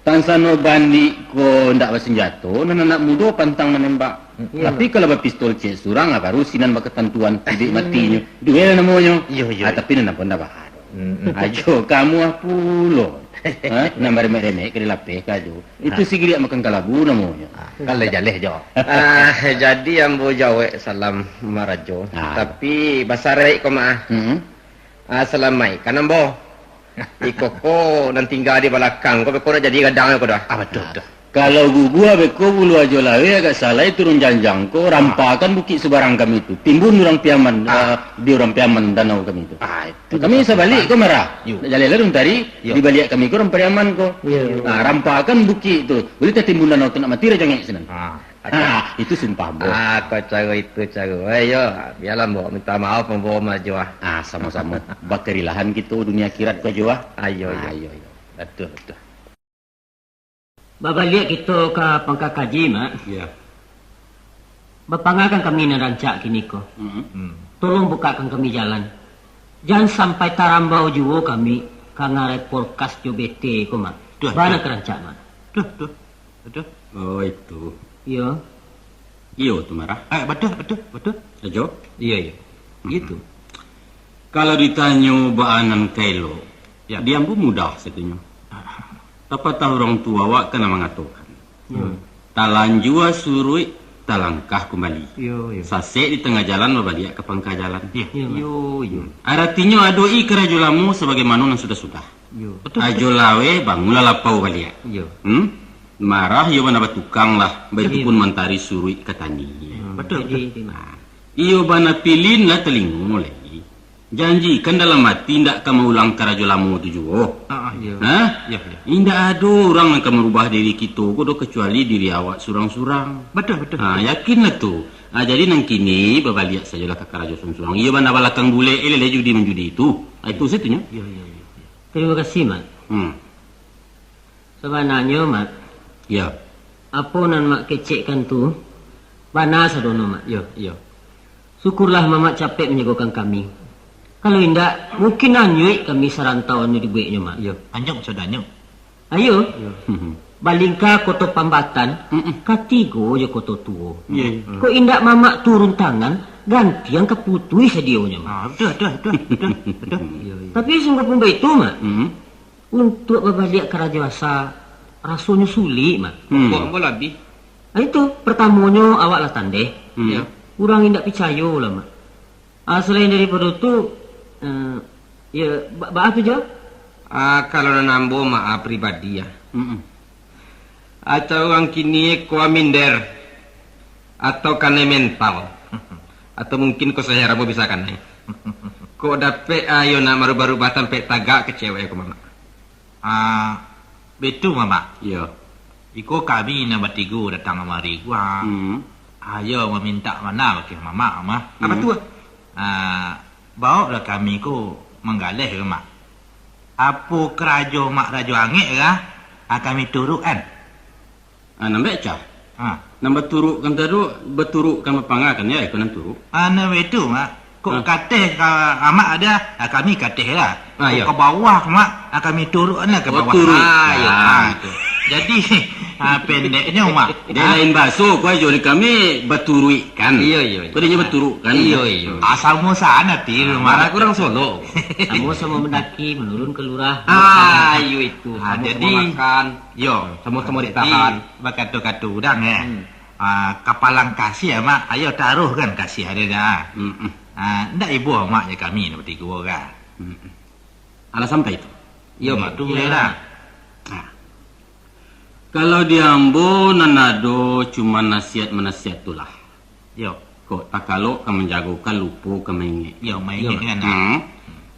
Tansano bandik ko ndak basanjato, nan anak mudo pantang manembak. Hmm. Tapi Iyo. kalau bapistol ciek surang, ah, baru sinan bakatantuan, iduik matinyo. Duel namonyo. Iyo, iyo, Ah, iyo. tapi nan apo ndak bahado. Hmm, hmm. Ajo kamu ah pulo. Ha? Nan baremek-remek ka dilapeh ka Ajo. Itu Ha. sigiriak makan kalabu namonyo. Ah, kalau jaleh jo. Ah, jadi ambo jawek salam marajo. Ah. Tapi basaraik ko mah. Hmm. Ah, salamaik kan ambo. Iko ko nan tingga di balakang ko, beko nak jadi gadang ko dah. Ah, betul, betul. Kalau gugua beko bulu Ajo Laweh agak salai turun janjang ko, Ah. rampakan bukik subarang kami tu. Timbun urang Piaman, Ah. ah, di urang Piaman danau kami tu. Ah, itu Kami betul. sabalik ko marah. Yo. Nak jaleh lalu tadi, Yo. di baliak kami ko urang Piaman ko. Yo. Ah, rampakan bukik tu. Boleh tatimbun danau tu nak mati dah jangek sinan. Ah. Ha, itu sumpah ambo. Ah, kau caro itu caro. Eh, yo, biarlah ambo minta maaf ambo marajo ah. Ah, samo-samo. Bakarilahan kito dunia akhirat ko Jo ah. Ah, iyo, Ah, iyo. iyo, iyo. Betul, betul. Babaliak kito ka pangka kaji, Mak. Iyo. Bapangakan kami nan rancak kini ko. Mm-mm. Hmm. Tolong bukakan kami jalan. Jan sampai tarambau juo kami ka ngarai polkas jo B T ko, Mak. Duh, Bana duh. Ka rancak, Mak. Duh, duh. Aduh. Oh, itu. Iyo. Iyo, tu marah. Eh, betul, betul, betul. Ajo? Iyo, iyo. Mhm. Gitu. Kalau ditanyo baa nan ka elok, Ya. Di ambo mudah satunyo. Papatah urang tuo awak kan mangatokan, Yo. Talanjua suruik, talangkah kumbali. Yo, yo. Sasek di tangah jalan, babaliak ka pangka jalan. Yo, yo. Yo, yo. Aratinyo, adoi karajo lamo sabagaimano nan sudah-sudah. Yo. Betul, Ajo betul. Laweh, bangunlah lapau baliak. Yo. Hmm? Marah iyo bana batukang lah, baitu Yo. Pun mantari suruik ka tani. Hmm, betul, Jadi, betul. Nah, iyo bana pilin lah talingo lagi. Janjikan dalam ati indak ka maulang karajo lamo tu juo. Ah, ah, iyo. Hah? Iyo, iyo. Indak ado urang nan ka marubah diri kito ko doh, kacuali diri awak surang-surang. Betul, betul, Ha, betul. Yakinlah tu. Ha, jadi nan kini babaliak sajolah ka karajo surang-surang. Iyo bana balakang bulek, eh, leleh judi manjudi tu. Ha, itu satunyo. Iyo, iyo, iyo. Terima kasih, Mak. Hmm. Sabananyo, Mak, Ya. Apo nan Mak kecekkan tu, bana sadono, Mak. Iyo, iyo. Syukurlah Mamak capek manjagokan kami. Kalau indak, mungkin anyuik kami sarantau anu dibueknyo, Mak. Iyo. Anyuik sadono. Ayo. Iyo. Balingka koto pambatan, Mm-mm. Katigo jo koto tuo. Iyo, iyo. Kok indak Mamak turun tangan, gantiang ka putuih sadionyo, Mak. Ah, betul, betul, betul, betul, betul. Iyo, iyo. Tapi sungguahpun baitu, Mak. Mm-mm. Untuak babaliak karajo asa, rasonyo sulik, Mak. Hmm. Pokok ambo lah abih. Ah, itu, partamonyo awak lah tandeh. Hmm. Ya. Urang indak picayo lah, Mak. Ah, salain daripado tu, eh, ya, ba-, baa tu jo? Ah, kalau nan ambo, Mak, ah, pribadi, ah. Mm-mm. Atau urang kini ko minder, atau kanai mental, atau mungkin ko sajarah ambo bisa kanai. Kok dapek ayo nak marubah-rubah tampek tagak ka cewek ko, Mamak? Ah, baitu, Mamak. Iyo. Iko kami nan batigo datang kamari ko, ah. Hmm. Ayo mamintak bana bakeh Mamak, Mak. Apa Hmm. tu, ah? Ah, baoklah kami ko manggaleh ka Mak. Apo karajo Mak rajo angek ka, ah, kami turuik kan. Ah, nan bek cah. Ha. Nan baturukkan tadu, baturukkan bapangakan, ya, iko nan turuk. Ah, nan baitu, Mak. Kok Ha. kateh ka Amak ada, ah, kami kateh lah. Ah, Kok ya. ka bawah, Mak, ah, kami turukkan lah ka Oh, bawah. turuk. Ah, ya, Ah. ah, tu. Jadi, ah, pendeknyo, Mak. Dia Ah. lain baso, kau ajo di kami baturuikkan. Iyo, iyo, iyo. Kau dia baturukkan. Iyo, iyo. Ah, samo sana ti, Ah, Mak. Malah kurang Solo. Samo-samo mandaki, menurun ke lurah. Ah, iyo itu. Ah, Sama-sama jadi, makan. Yo, Samo-samo jadi, ditahan. Bakato-kato urang, eh. Hmm. Ah, kapalang kasih, Mak. Ayo taruhkan kasih ada dah. Mm-mm. Ah, ndak ibo Mak je kami ni batigo ka. Mm-mm. Alah sampai tu? Yo, Mak, tu Yo. boleh dah. Ah. Kalau di ambo nan ado cuma nasihat-manasihat tu lah. Yo. Kok takalok ka manjagokan, lupo ka maingek. Yo, maingek Yo. kan, ah. Hmm.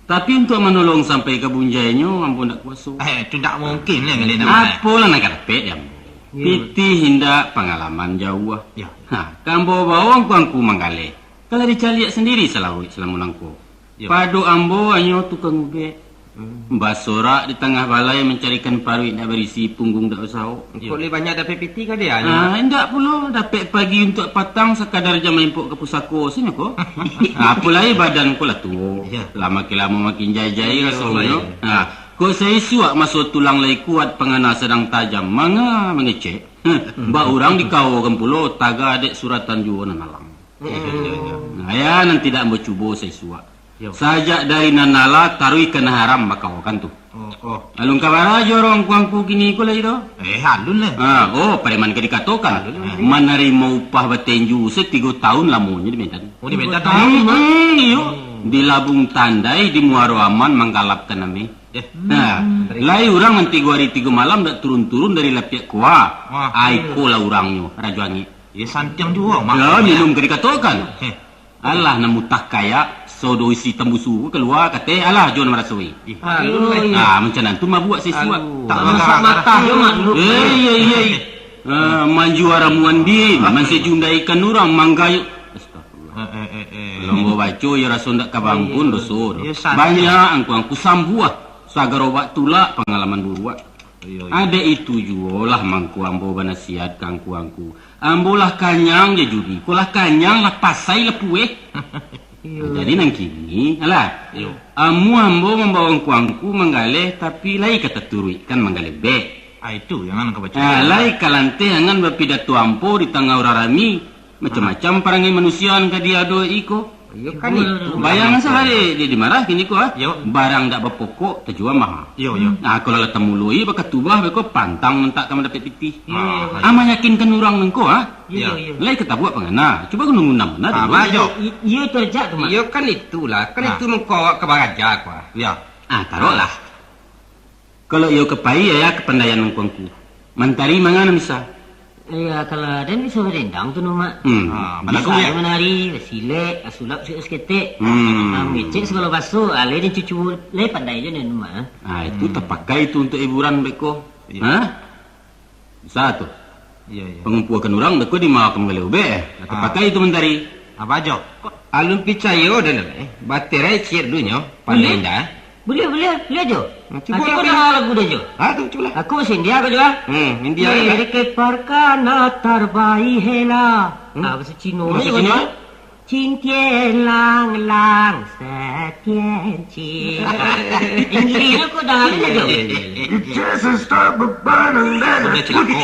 Tapi untuak manolong sampai ka bunjainyo, ambo ndak kuaso. Eh, tu ndak mungkin lah, Ngalih Nama. Apolah nan ka dapek di ambo? Yo. Pitih indak, pangalaman jauah. Yo. Ha, ka ambo bao angku-angku manggaleh. Kalau dicaliak sandiri salawik salamo nangko. Yo. Pado ambo hanyo tukang ubek. Hmm. Basorak di tangah balai mancarikan paruik ndak barisi, punggung ndak basaok. Yo. Kok lai banyak dapek pitih ka dia, Ah, Mak? Indak pulo, dapek pagi untuak patang sakadar jam maimpok ka pusako, sino ko. Ah, apo lai badan ko lah tuo. Yo. Lah makin lamo makin jai-jai Yo, rasonyo. Yo. Ah, kok saisuak maso tulang lai kuat, pangana sadang tajam, manga mangecek. Heh, bak urang dikawokan pulo, taga dek suratan juo nan alang. Yo, yo, yo, yo. Nah, ya, nan tidak ambo cubo saisuak. Yo. Sajak dari nan alah taruih ka nan haram bakawokan tu. Oh, oh. Alun ka barajo urang angku-angku kini ko lai doh. Eh, alun lah. Ha, oh, pareman ka dikatokan. Alun lah. Manarimo upah batenju se tigo taun lamonyo di Medan. Oh, di Medan Hmm, taun, Mak? hmm, iyo. Hmm. Di Labung Tandai, di Muaro Aman, manggalapkan ameh. Eh. Nah, Hmm. lai urang nan tigo hari tigo malam dak turun-turun dari Lapiak Kua. Wah. Ai, ko lah urangnyo, Rajo Angik. Ya, santiang juo, Mak. Ya, minum ka dikatokan. Eh. Alah, nan mutah kayak, sodo isi tambusu kalua, kateh, alah, jo nan marasoi. Ih. Aduh. Nah, macam nan tu mabuak sisuak. Aduh. Tak Masak makan. Matah jo, Mak, dulu. Eh, iya, iya, iya. Ah, manjua ramuan bin, mansejundaikan urang, manggayuk. Astagfirullah. Eh, eh, eh, eh. Lombo baco, ya raso ndak ka bampun Iya. doso tu. Iya, santiang. Banyak angku-angku sambuah, sagar obat tulak, pangalaman buruak. Iyo, iyo. Adek itu juo lah mangko ambo banasihat ka angku-angku. Ambo lah kanyang je judi ko, lah kanyang, lah pasai, lah pueh. Iyo. Jadi nan kini, alah. Iyo. Amuah ambo mambawa angku-angku manggaleh, tapi lai ka taturuikkan manggaleh bek. Ah, itu yang nan ka baca. Ah, lai ka lanteh angan bapidato ampo di tangah urang rami. Macam-macam parangai manusia nan ka diado iko. Iyo, kan itu. Bayang sajo di, di marah kini ko, ah. Iyo. Barang dak bapokok tajua maha. Iyo, iyo. Nah, kalau lah tamuloi bakatubah beko pantang mantak ka mandapek pitih. Iyo, iyo. Ah, mayakinkan urang nan ko, ah. Iyo, iyo. Lai ka tabuak pangana. Cubo gunang-gunang bana dulu. Apa jo? I-, iyo tu aja tu, Mak. Iyo, kan itulah. Kan itu mangko awak ka baraja ko, ah. Iyo. Ah, taroklah. Kalau iyo ka pai, ayah ka pandaian angku-angku. Mantari manga nan bisa? Iya, kalau den bisa barendang tu, no, Mak. Hmm. Ah, bisa balagu, ya? Manari, basilek, basulap, basilek saketek. Hmm. Ah, mangecek sagalo baso, ah, lai den cucu, lai pandai jo den, Mak. Ah, itu tapakai tu untuk hiburan beko. Iya. Hah? Bisa tu. Iya, iya. Pangumpuakan urang beko di mawa ka manggaleh ubek, eh. Tapakai tu mantari. Apa jo? Alun picayo den, eh. Baterai ciek dulu nyo, pandai indak, eh? Buliah, buliah, buliah jo. Nah, cubo lah, cubo lah lagu den jo. Ah, tu, cubo lah. Aku bahasa India ko jo, ah. Hmm, India lah. Mere ke pyar ka na tarbai hela. Hmm? Ah, bahasa Cino. Bahasa Cino, eh? Cin tian lang lang, sa tian cin. Inggris ko dah ada jo. Sudah cilako.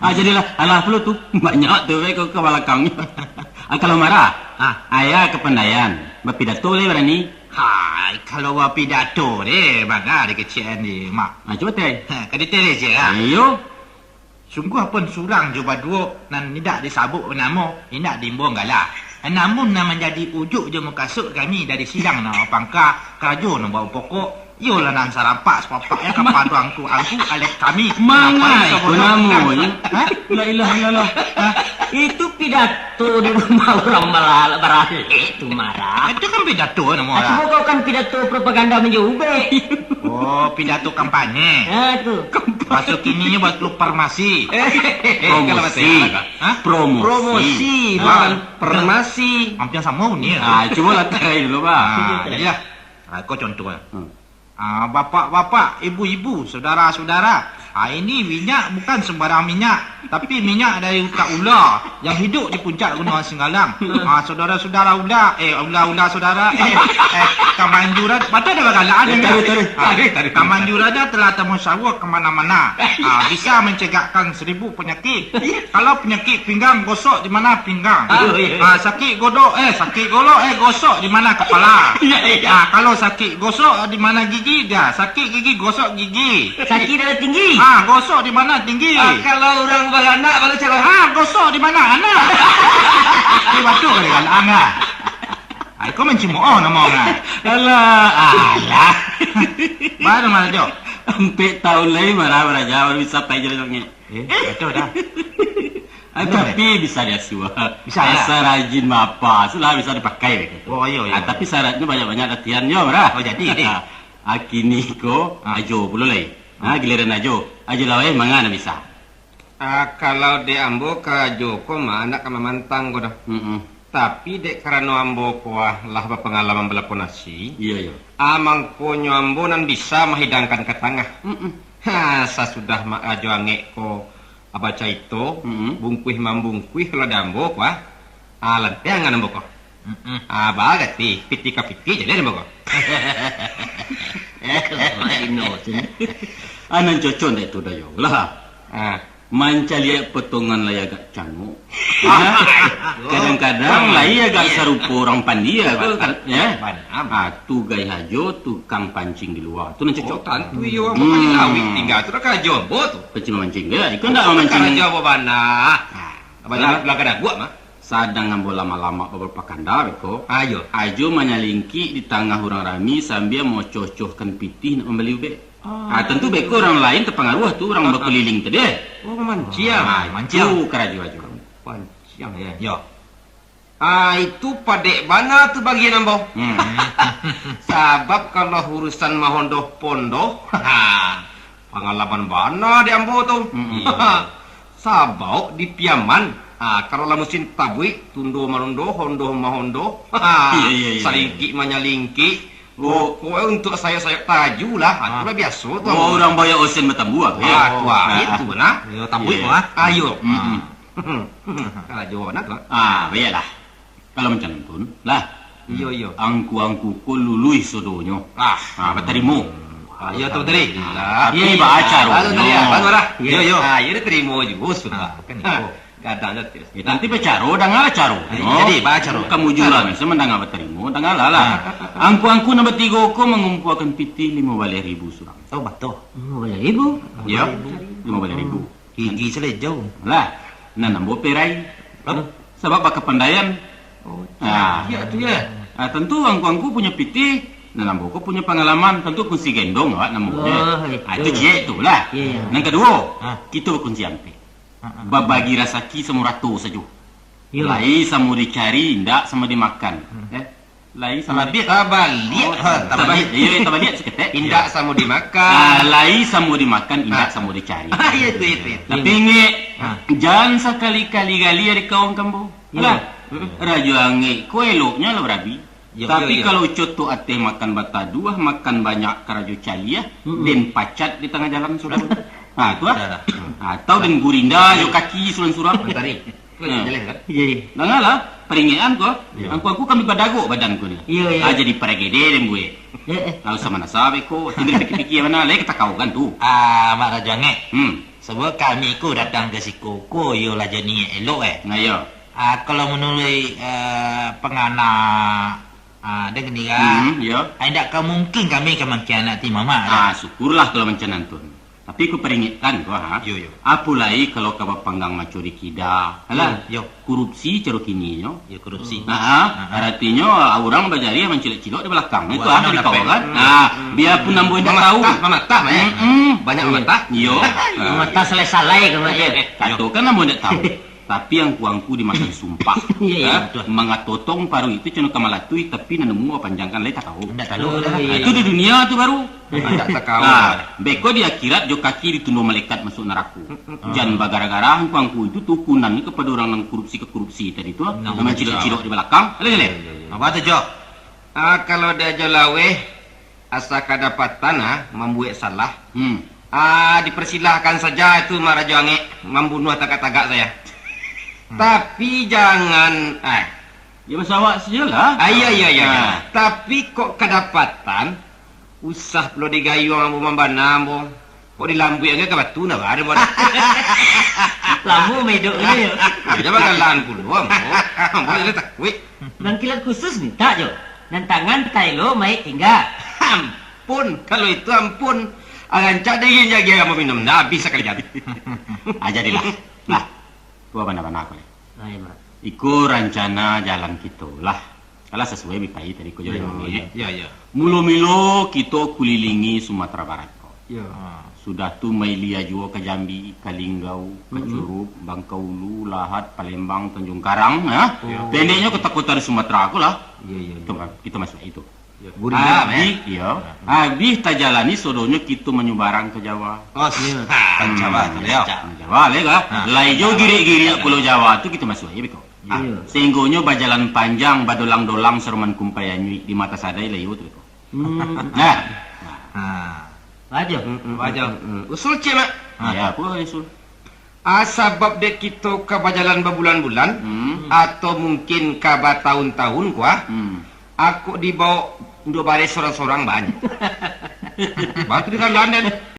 Ah, jadilah, alah, perlu tu. Banyak tu, eh, ke, ke balakang. Ah, kalau marah, ah, ayah kapandaian. Bapidato lai barani? Hai, kalau bapidato deh, bangga deh kecek ni, Mak. Ah, cubo teh. Ha, ka ditereh je, ah. Iyo. Sungguah pun surang jo baduo, nan indak disabuik namo, indak diimbau gala. Namun nan manjadi ujuik jo mukasuik kami dari sidang nan bapangka, karajo nan bapokok, iyolah nan sarampak sapapaknyo kapado angku-angku alek kami. Mangai ko namonyo? Hah? La ilaha illallah. Hah? Itu pidato di rumah urang bala-, baralek tu, Marah. Itu kan pidato namo lah. Aku kau kan pidato propaganda manjo ubek. Oh, pidato kampanye. Ah, tu. Baso kininyo baso farmasi. Eh, kalau bahasa Promosi. Inggris, hah? Promosi. Promosi, ah, bukan farmasi. Hampir samo bunyi. Ah, cubo lah tarai dulu, Bang. Ah, jadilah. Ah, ko contoh. Hmm. Ah, bapak-bapak, ibu-ibu, saudara-saudara, ah, ini minyak bukan sembarang minyak, tapi minyak dari utak ula yang hidup di puncak Gunung Singgalang. Ah, saudara-saudara ula, eh, ula-ula saudara, eh, eh, kamanjuran, patut ada bagalaan. Eh, tarik, tarik, ah, tarik, tarik. Kamanjurannya telah tamusyawarah kemana-mana. Ah, bisa mencegahkan seribu penyakit. Kalau penyakit pinggang, gosok di mana pinggang. Ah, iya, iya. Ah, sakit godok, eh, sakit golok, eh, gosok di mana kepala. Iya, iya. Ah, kalau sakit gosok di mana gigi, dah. Sakit gigi, gosok gigi. Sakit darah tinggi. Ah, gosok di mana tinggi. Ah, kalau urang baranak, baru calon. Ah, gosok di mana anak. Ini batul kali kan, angah. Ah, kau mancimooh namo angah. Alah, alah. Baru malah, Jo. Ampek tahun lai marah baraja, baru bisa pai jalan sungai. Eh, betul dah. Ah, betul, tapi eh? Bisa diasuah. Bisa, ya? Asal rajin bapa, sudah bisa dipakai, begitu. Oh, iya, iya. Ah, tapi syaratnya banyak-banyak latihan, yo, Marah. Oh, jadi, deh. Ah, kini ko, ah, Ajo pulo lai. Ah, giliran Ajo. Ajo Laweh, manga nan bisa? Ah, kalau dek ambo, Karajo ko mah, ndak ka mamantang ko doh. Mm-mm. Tapi dek karano ambo ko, ah, lah bapangalaman balapon nasi, iya, iya, ah, mangkonyo ambo nan bisa mahidangkan ka tangah. Mm-mm. Ha, sasudah Mak Rajo Angek ko bacaito, mm-mm, bungkuih mambungkuih kalau di ambo ko, ah, ah, lantiangan ambo ko. Mm-mm. Ah, barati pitih ka pitih jadi ambo ko. Ino tu. Ah, nan cocok ndak itu, Dayo? Lah. Ah. Mancaliak potongan lai agak cangok. Ha? Kadang-kadang lai agak sarupo urang pandia, ya. Ah, tu gai hajo tukang pancing di lua. Tu nan cocok. Oh, tantu iyo, ambo kan di lawik tingga tu dah karajo ambo tu. Pancing mamancing, ya. Iko ndak mamancing. Karajo ambo bana. Ah. Abah jangan bilang kada kuat mah. Sadang ambo lamak-lamak babapak kanda beko. Ajo. Ajo manyalingkik di tangah urang rami sambia maocoh-ocohkan pitih nak mambali ubek. Ah, tentu beko urang lain tapangaruah tu, urang bakuliling tadi, eh. Oh, mamanciang. Ah, mamanciang. Itu karajo Ajo. Panciang, ya. Yo. Ah, itu padek bana tu bagian ambo. Hmm. Sabab kalau urusan mahondoh-pondoh, pangalaman bana di ambo tu. Mm-mm. Sabauk di Piaman, ah, kalau lah musim tabuik, tundo-manundo, hondoh-mahondoh, iya, iya, iya, iya, salingkik-manyalingkik, pokoknyo untuak sayok-sayok taju lah, ah, tu lah biaso tu. Oh, urang bayar osen batambua, ya? Ah, tu, ah, itu nah. Yo, tabuik, ah. Ayo. Mm-mm. Karajo nah tu. Ah, baiklah. Kalau macam tu, lah. Iyo, iyo. Angku-angku ko luluih sodonyo. Ah. Ah, batarimo. Ah, iyo, tu tadi. Ah, tapi iyo, iyo. Baa caronyo? Baru tadi, ah, baru lah. Iyo, iyo. Ah, iyo, ditarimo juo sudah. Ah, kan iko. Gadang dah terus. Eh, nanti bacaro, dangalah caro. Ah, jadi, bacaro. Kamujuran, saya mandanga batarimo, dangalah lah. Ah. Angku-angku nan batigo ko mangumpuakan pitih limo baleh ribu surang. Oh, batua. Limo baleh ribu? Iyo, limo baleh ribu. Gigi salejau. Lah, nan ambo perai. Hah? Sabab bakapandaian. Oh, ah. Ciek tu, yo. Ah, tantu angku-angku punyo pitih, nan ambo ko punyo pangalaman, tantu kunsi gendong awak namonyo. Oh, ah, itu. Itu ciek tu lah. Iyo, iyo. Nan kaduo, ah, kito bakunsi ampek. Ah, ah. Babagi rasaki samo rato sajo. Iyo. Lai samo dicari, indak samo dimakan. Hmm. Eh, Lai sama. Tabaliak. Tabaliak. Oh, ha, tabaliak. Tabaliak. Iyo, tabaliak saketek. Indak samo dimakan. Ah, lai samo dimakan, indak samo dicari. Ah, iyo, itu, itu, itu. Tapi ingek, ah, jan sakali-kali gali ari kawan kambo. Iyo. Lah, Rajo Angek ko eloknyo lah barabi. Iyo, iyo, iyo. Tapi kalau coto ateh makan bataduah, makan banyak karajo caliah, den pacat di tangah jalan sudah. Ha, tu lah. Sudah, sudah. Atau den gurinda jo kaki surang-surang. Mantari. Nah. Iyo, iyo. Dangalah, paringekan ko. Iyo. Angku-angku kami badagok badan ko ni. Iyo, iyo. Ah, jadi paragede den buek. Eh, eh. Lah usah manasa beko, tinggal pikir-pikir bana, lai katakau kan tu. Ah, Mak Rajo Angek. Hmm. Sabab kami ko datang ka siko ko, iyolah jo niaik elok, eh. Nah, iyo. Ah, kalau manuruik, eh, pangana, ah, den kini kan. Hmm, iyo. Ah, indak ka mungkin kami ka mangkhianati mamak, ah, kan? Syukurlah kalau macam nan tu. Tapi ku paringekkan ko, ha. Yo, yo. Apo lai kalau ka bapanggang mancuri kida. Alah, yo, yo. Korupsi caro kininyo. Yo, korupsi. Nah, ha, ha, ha. Aratinyo, urang bajariah mancilok-cilok di balakang. Itu ha, di kawan kan. Hmm. Nah, biarpun ambo indak tahu. Mamatah, mamatah, Mak, yo. Mm-mm. Banyak mamatah. Yo. Mamatah salai-salai ko, Mak, yo. Kato kan ambo indak tahu. Tapi angku-angku dimakan sumpah, iya, iya, ha? Betul. Mangatotong paruik itu cuma kamalatuih, tapi nan nemu panjangkan lai takau. Indak tahu. Oh, iya, iya. Itu di dunia tu baru. Indak takau. Nah, beko di akhirat jo kaki ditundo malaikat masuk narako. Mm-mm. Jan bagara-gara angku-angku itu tukunan ni kepada orang nan korupsi ke korupsi tadi tu, nah, nan cilok-cilok di balakang. Iya, iya, iya. Apa tu, Jo? Ah, kalau dia jo laweh, asa kadapatan, ah, mambuek salah, hmm, ah, dipersilahkan saja itu Mak Rajo Angek mambunuah tagak-tagak saya. Hmm. Tapi jangan, ah. Ya, masalah awak sajalah. Ah, iya, iya, iya, iya. Ah. Tapi kok kadapatan, usah pulo digayuang ambo mambana ambo. Kok dilambuikan ka batu, nah, baru, baru. Lamo medok ni, yo. Ya, jangan galan pulo, ambo. Ambo jadi takuik. Nan kilat khusus mintak, Jo. Nan tangan pitailo maik tingga. Ampun, kalau itu ampun. Ah, rancak dingin jagi ambo minum. Nah, habis sakali jadi. Ah, jadilah. Nah, tu bana-bana ko lai. Ah, iya, Mak. Iko rancana jalan kito lah. Alah sasuai bi pai tadi ko jo. Iyo, iyo, iyo. Mulo-milo kito kulilingi Sumatera Barat ko. Iyo. Ha, sudah tu mailia juo ka Jambi, ka Linggau, ka, mm-mm, Curup, Bangkaulu, Lahat, Palembang, Tanjung Karang, ha. Iyo. Pendeknyo kota-kota di Sumatera ko lah. Iyo, iyo, iyo. Kito ma-, kito masuak itu. Iyo. Gurinda, abih, eh? Iyo. Hmm. Abih tajalani sodonyo kito manyubarang ka Jawa. Oh, iyo. Ka Jawa tu, yo. Ka Jawa, lai ka? Ha. Lai jo girik-girik Pulau Jawa tu kito masuak, iyo, beko. Iyo. Ah, sahinggonyo bajalan panjang, badolang-dolang, saroman kumpai anyuik di mata sadai lah iyo tu ko. Hmm. Nah. Ah. Bajo. Mm, mm, bajo. Mm, mm, mm. Usul ciek, Mak. Ah. Ya, apo usul? Ah, sabab dek kito ka bajalan babulan-bulan, hmm, atau mungkin ka batahun-tahun ko, ah. Hmm. Aku dibawa duo bareh sorang-sorang banyak. Batu di kalan den.